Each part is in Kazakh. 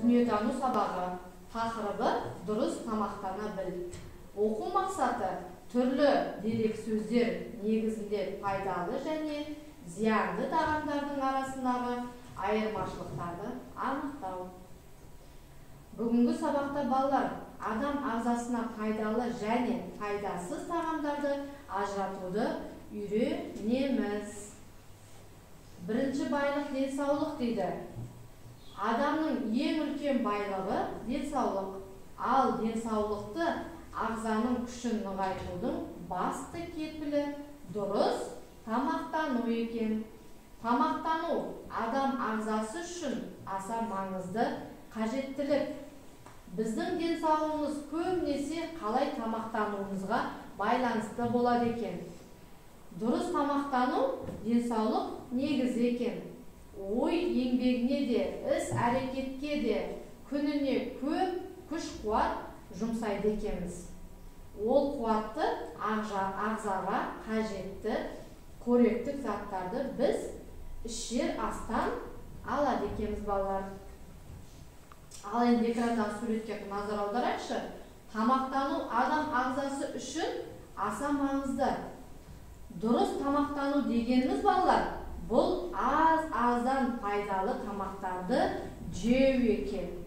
Дүниетану сабағы. Тақырыбы дұрыс тамақтана біл. Оқу мақсаты түрлі дерек сөздер негізінде пайдалы және зиянды тағамдардың арасындағы айырмашылықтарды анықтау. Бүгінгі сабақта балалар адам ағзасына пайдалы және пайдасыз тағамдарды ажыратуды үйренеміз. Бірінші байлық денсаулық дейді. Адамның ең үлкен байлығы денсаулық. Ал денсаулықты ағзаның күшін нығайтудың басты кепілі дұрыс тамақтану екен. Тамақтану адам ағзасы үшін аса маңызды қажеттілік. Біздің денсаулығымыз көбінесе қалай тамақтануымызға байланысты болады екен. Дұрыс тамақтану денсаулық негізі екен. Ой еңбегіне де, іс әрекетке де күніне көп күш-қуат жұмсайды екенбіз. Ол қуатты ағзаға қажетті қоректік заттарды біз ішер астан алады екенбіз, балалар. Ал енді экрандағы суретке назар аударайықшы. Тамақтану адам ағзасы үшін аса маңызды. Дұрыс тамақтану дегеніміз, балалар, бұл аз-аздан пайдалы тамақтарды жеу екен.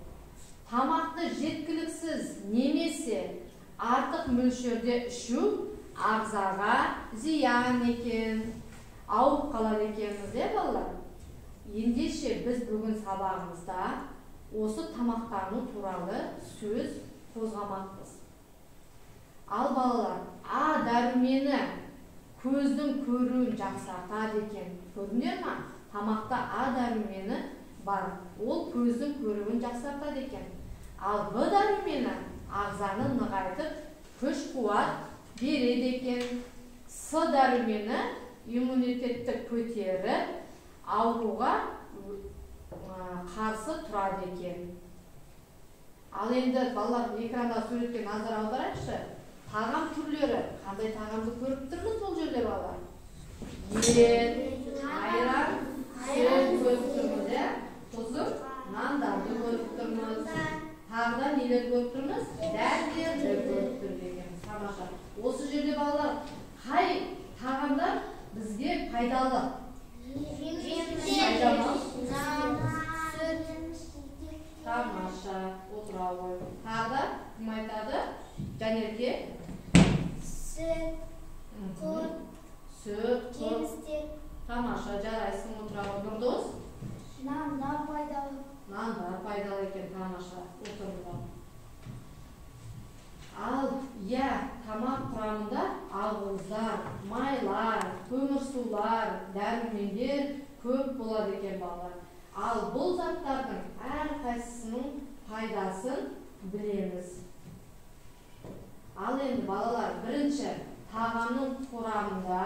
Тамақты жеткіліксіз немесе артық мөлшерде ішу ағзаға зиян екен. Ауырып қалады екенбіз, е, балалар? Ендеше біз бүгін сабағымызда осы тамақтану туралы сөз қозғамақпыз. Ал балалар, А дәрумені көздің көруін жақсартады екен. Көрдіңдер ма? Тамақта А дәрумені бар. Ол көздің көруін жақсартады екен. Ал Б дәрумені ағзаны нығайтып, күш қуат береді екен. С дәрумені иммунитетті көтеріп, ауруға қарсы тұрады екен. Ал енді балалар, экрандағы суретке назар аударайықшы. Тағам түрлері. Қандай тағамды көріп тұрмыз бұл жерде, балалар? Ет, айран, сүт көріп тұрмыз, иә? Сосын нандарды көріп тұрмыз. Тағы да нелер көріп тұрмыз? Дәндерді көріп тұрмыз екенбіз. Тамаша. Осы жерде, балалар, қай тағамдар бізге пайдалы? Тамаша, отыра ғой. Тағы да кім айтады? Жанерке? Сүт, құрт, Сүт, құрт. Жемістер. Тамаша, жарайсың, отыра ғой. Нұрдос? Нандар пайдалы. Нандар пайдалы екен, тамаша. Отырыңдар. Ал, иә, тамақ құрамында ақуыздар, майлар, көмірсулар, дәрумендер көп болады екен, балалар. Ал бұл заттардың әрқайсысының пайдасын білеміз. Ал енді, балалар, бірінші тағамның құрамында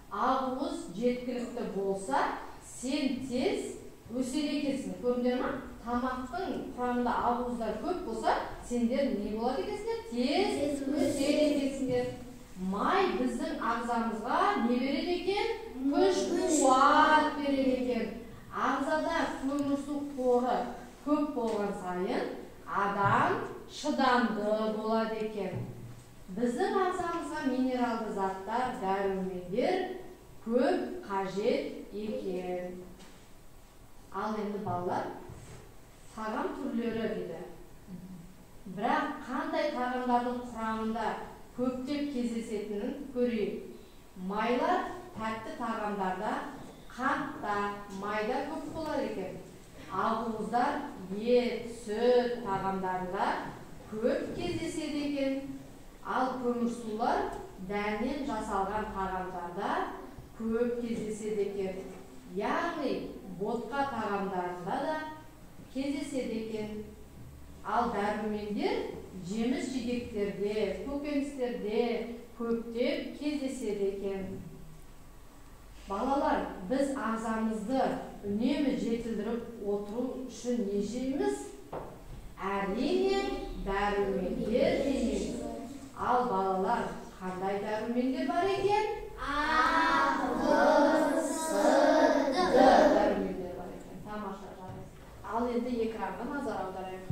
ақуыз жеткілікті болса, сен тез өседі екенсің. Көрдіңдер ма? Тамақтың құрамында ақуыздар көп болса, сендер не болады екенсіңдер? Тез өседі екенсіңдер. Май біздің ағзамызға не береді екен? Күш қуат береді екен. Ағзада көмірсу қоры көп болған сайын адам шыдамды болады екен. Біздің ағзамызға минералды заттар, дәрумендер көп қажет екен. Ал енді, балалар, тағам түрлері дейді. Бірақ қандай тағамдардың құрамында көптеп кездесетінін көрейік. Майлар тәтті тағамдарда, қантта, майда көп болады екен. Ақуыздар ет, сүт тағамдарында көп кездеседі екен. Ал көмірсулар дәннен жасалған тағамдарда көп кездеседі екен. Яғни ботқа тағамдарында да кездеседі екен. Ал дәрумендер жеміс жидектерде, көкөністерде көптеп кездеседі екен. Балалар, біз ағзамызды үнемі жетілдіріп отыру үшін не жейміз? Әрине, дәрумендер жейміз. Ал балалар, қандай дәрумендер бар екен? А, Б, С, Д Д. Дәрумендер бар екен. Тамаша, жарайсың. Ал енді экранға назар аударайық.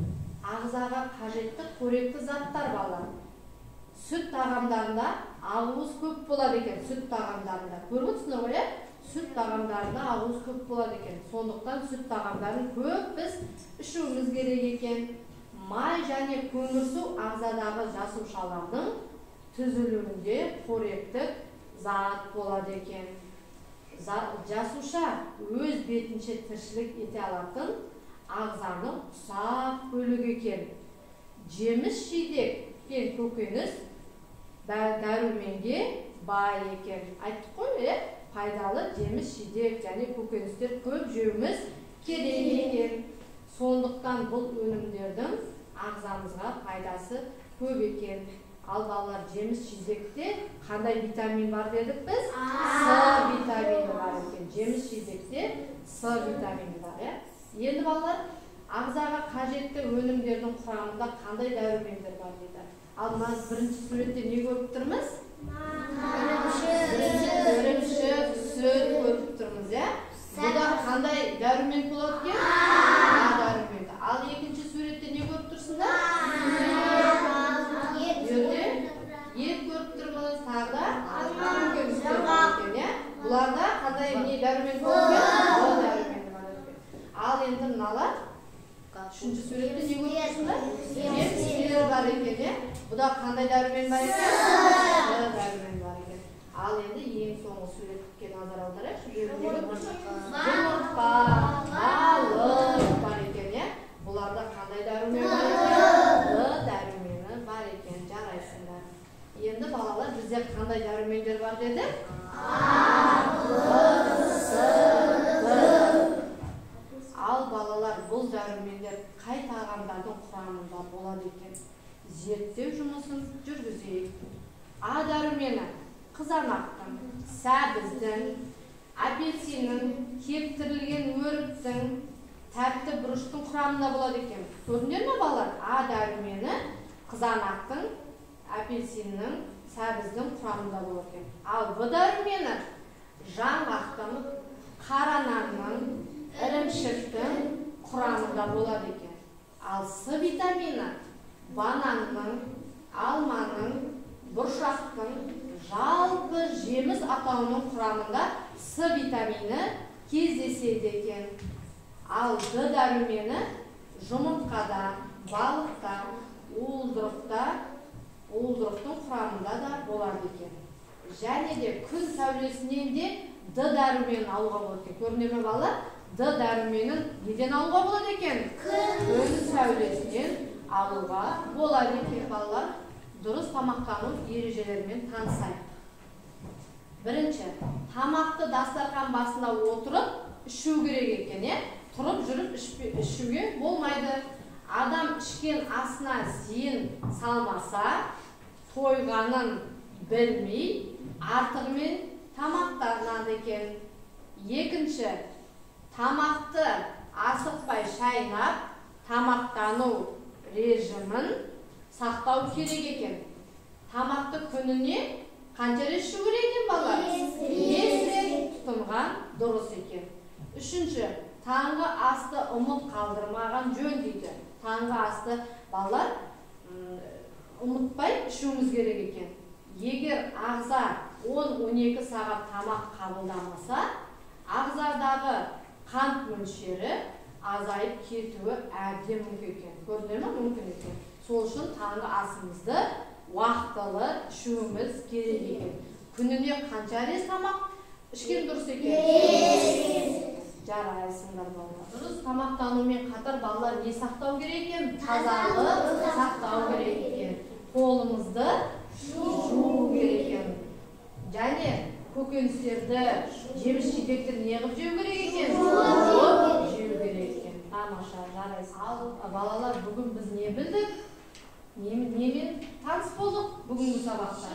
Ағзаға қажетті қоректі заттар балалар. Сүт тағамдарында ақуыз көп болады екен. Сүт тағамдарында көріп отырсыңдар ғой, иә? Сүт тағамдарында ақуыз көп болады екен. Сондықтан сүт тағамдарын көп біз ішуіміз керек екен. Май және көмірсу ағзадағы жасушалардың түзілуінде қоректік зат болады екен. Жасуша өз бетінше тіршілік ете алатын ағзаның ұсақ бөлігі екен. Жеміс жидек пен көкөніс дәруменге бай екен. Айттық қой, иә? Пайдалы жеміс жидек және көкөністер көп жеуіміз керек екен. Сондықтан бұл өнімдердің ағзамызға пайдасы көп екен. Ал балалар, жеміс жидекте қандай витамин бар дедік біз? С витамині бар екен. Жеміс жидекте С витамині бар, иә? Енді балалар, ағзаға қажетті өнімдердің құрамында қандай дәрумендер бар дейді. Ал мына бірінші суретте не көріп тұрмыз? Ірімшік, сүт көріп тұрмыз, иә? Бұда қандай дәрумен болады екен? А дәруменді. Ал екінші суретте не көріп тұрсыңдар? Ет көріп тұрмыз, тағы да көкөністер бар екен, иә? Бұларда қандай не дәрумен болады екен? Б дәрумені бар екен. Ал енді мыналар үшінші суретте не көріп тұрсыңдар? Жемістер бар екен, иә? Бұда қандай дәрумен бар екен? Б дәрумені бар екен. Ал енді ең соңғы суретке назар аударайықшы. Жұмыртқа, балық бар екен, иә? Бұларда қандай дәрумен бар екен? Д дәрумені бар екен. Жарайсыңдар. Енді балалар, бізде қандай дәрумендер бар дедік? А, Б, С, Д. Ал балалар, бұл дәрумендер қай тағамдардың құрамында болады екен? Зерттеу жұмысын жүргізейік. А дәрумені қызанақтың, сәбіздің, апельсиннің, кептірілген өріктің, тәтті бұрыштың құрамында болады екен. Көрдіңдер ме балалар? А дәрумені қызанақтың, апельсиннің, сәбіздің құрамында болады екен. Ал В дәрумені жаңғақтың, қара нанның, ірімшіктің құрамында болады екен. Ал С витамині бананның, алманың, бұршақтың, жалпы жеміс атауының құрамында С витамині кездеседі екен. Ал Д дәрумені жұмыртқада, балықта, уылдырықтың құрамында да болады екен. Және де күн сәулесінен де Д дәруменін алуға болады екен. Көрдіңдер ме балалар? Д дәруменін неден алуға болады екен? Күн сәулесінен алуға болады екен. Балалар, дұрыс тамақтану ережелерімен танысайық. Бірінші, тамақты дастархан басында отырып ішу керек екен, иә? Тұрып жүріп ішуге болмайды. Адам ішкен асына зейін салмаса, тойғанын білмей, артығымен тамақтанады екен. Екінші, тамақты асықпай шайнап, тамақтану режимін сақтау керек екен. Тамақты күніне қанша рет ішу керек екен балалар? 5 рет тұтынған дұрыс екен. Үшінші, таңғы асты ұмыт қалдырмаған жөн дейді. Таңғы асты балалар ұмытпай ішуіміз керек екен. Егер ағза 10-12 сағат тамақ қабылдамаса, ағзадағы қант мөлшері азайып кетуі әбден мүмкін екен. Көрдіңдер ме? Мүмкін екен. Сол үшін таңғы асымызды уақытылы ішуіміз керек екен. Күніне қанша рет тамақ ішкен дұрыс екен? Жарайсыңдар балалар. Дұрыс тамақтанумен қатар балалар не сақтау керек екен? Тазалық сақтау керек екен. Қолымызды жуу керек екен. Және көкөністерді, жеміс жидекті не қылып жеу керек екен? Жуып жеу керек екен. Тамаша, жарайсың. Ал балалар, бүгін біз не білдік? Немен таныс болдық бүгінгі сабақта?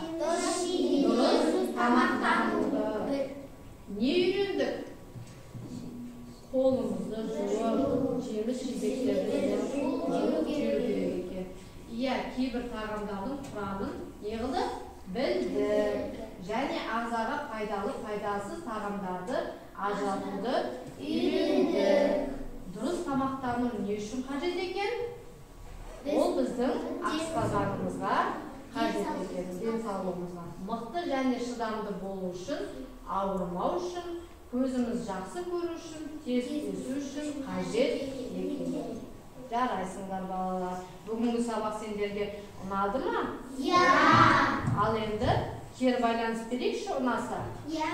Дұрыс тамақтануды. Не үйрендік? Қолымызды жуып, жеміс жидектерді жуып жеу керек екен. Иә, кейбір тағамдардың құрамын не қылдық? Білдік. Және ағзаға пайдалы, пайдасыз тағамдарды ажыратуды үйрендік. Дұрыс тамақтану не үшін қажет екен? Ол біздің асқазанымызға қажет екен, денсаулығымызға. Мықты және шыдамды болу үшін, ауырмау үшін, көзіміз жақсы көру үшін, тез өсу үшін қажет екен. Жарайсыңдар, балалар. Бүгінгі сабақ сендерге ұнады ма? Иә. Ал енді кері байланыс берейікші, ұнаса. Иә.